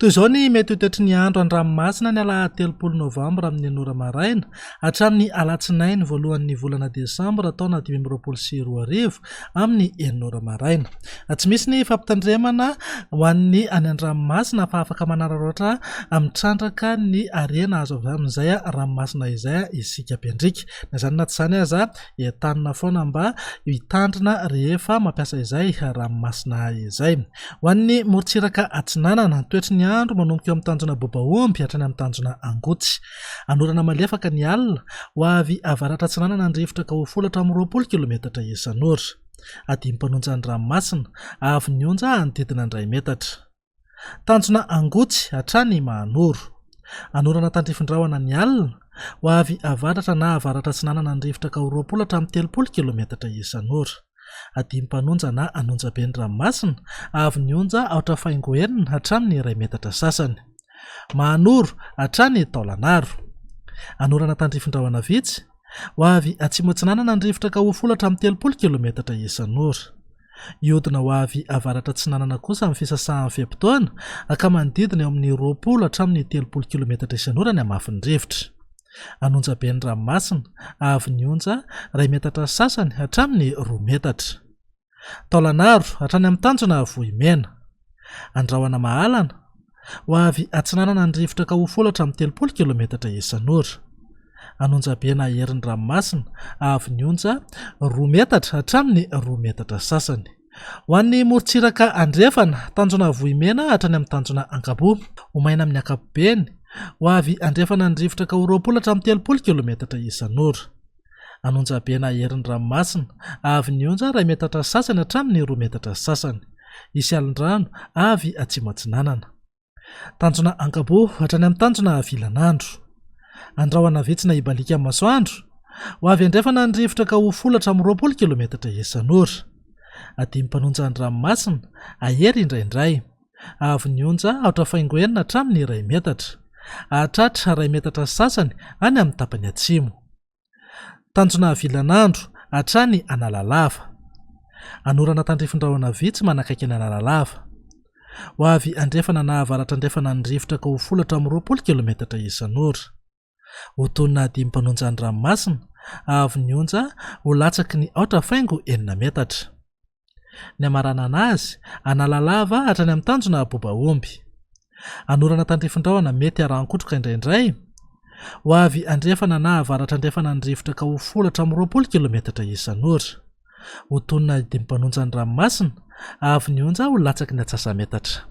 Toy izao ny mety ho toetry ny andro an-dranomasina ny alahady 30 novambra amin'ny enina ora maraina hatramin'ny alatsinainy voalohan'ny volana desambra taona 2025 amin'ny enina ora maraina. Tsy misy ny fampitandremana ho an'ny any an-dranomasina fa afaka manararaotra mitrandraka ny harena azo avy amin'izay ranomasina izay isika mpiandriaka. Na izany na tsy izany aza, entanina foana mba hitandrina rehefa mampiasa izay ranomasina izay. Ho an'ny morontsiraka atsinanana, toetry ny andro manomboka eo amin'ny tanjona Bobaomby hatrany amin'ny tanjona Angotsy. Anorana malefaka ny alina, ho avy avaratra atsinanana ny rivotra ka ho folo hatramin'ny 20 kilometatra isan'ora. Adim-panonja ny ranomasina, avy ny onja hanodidina ny iray metatra. Tanjona Angotsy hatrany Mahanoro. Anorana tandrifin-drahona ny alina, ho avy avaratra na avaratra atsinanana ny rivotra ka ho 20 hatramin'ny 30 kilometatra isan'ora. Adim-panonja na anonjabe ny ranomasina, avy ny onja aotra faingo enina hatramin'ny iray metatra sasany. Mahanoro, hatrany Taolanaro. Anorana tandrifin-drahona vitsy, ho avy atsimo atsinanana ny rivotra ka ho folo hatramin'ny 30 kilometatra isan'ora. Hiodina ho avy avaratra atsinanana kosa amin'ny fisasahan'ny fe-potoana, ka manodidina eo amin'ny 20 hatramin'ny 30 kilometatra isan'ora ny hamafin'ny rivotra. An'onjabe ny ranomasina, avy ny onja iray metatra sasany hatramin'ny roa metatra. Taolanaro, hatrany amin'ny tanjona Vohimena. Andrahona Mahalana, ho avy atsinanana ny rivotra ka ho folo hatramin'ny 30 kilometatra isan'ora. An'onjabe na herin'ny ranomasina, avy ny onja roa metatra hatramin'ny roa metatra sasany. Ho an'ny morontsiraka andrefana, tanjona Vohimena hatrany amin'ny tanjona Ankaboa. Ho maina amin'ny ankapobeny, ho avy andrefana ny rivotra ka ho 20 hatramin'ny 30 kilometatra isan'ora. An'Onjabe na herin'ny ranomasina, avy ny onja iray metatra sasany hatramin'ny roa metatra sasany. Hisy alin-drano avy atsimo atsinanana. Tanjona Ankaboa hatrany amin'ny tanjona Vilanandro. Andrahona vitsy na hibaliaka amin'ny masoandro. Ho avy andrefana ny rivotra ka ho folo hatramin'ny 20 kilometatra isan'ora. Adim-panonja ny ranomasina, hahery indraindray. Avy ny onja aotra faingo enina hatramin'ny iray metatra. Hahatratra iray metatra sasany any amin'ny tapany atsimo. Tanjona Vilanandro hatrany Analalava. Anorana tandrifin-drahona vitsy manakaiky an' Analalava. Ho avy andrefana na avaratra-andrefana ny rivotra ka ho folo hatramin'ny 20 kilometatra isan'ora. Ho tonona adim-panonja ny ranomasina, avy ny onja ho latsaky ny aotra faingo enina metatra. Ny hamaranana azy, Analalava hatrany amin'ny tanjona Bobaomby. Anorana tandrifin-drahona mety arahan-kotroka indraindray. Ho avy andrefana na avaratra-andrefana ny rivotra ka ho folo hatramin'ny 20 kilometatra isan'ora. Ho tonona dimy mpanonja ny ranomasina, avy ny onja ho latsaky ny atsasa-metatra.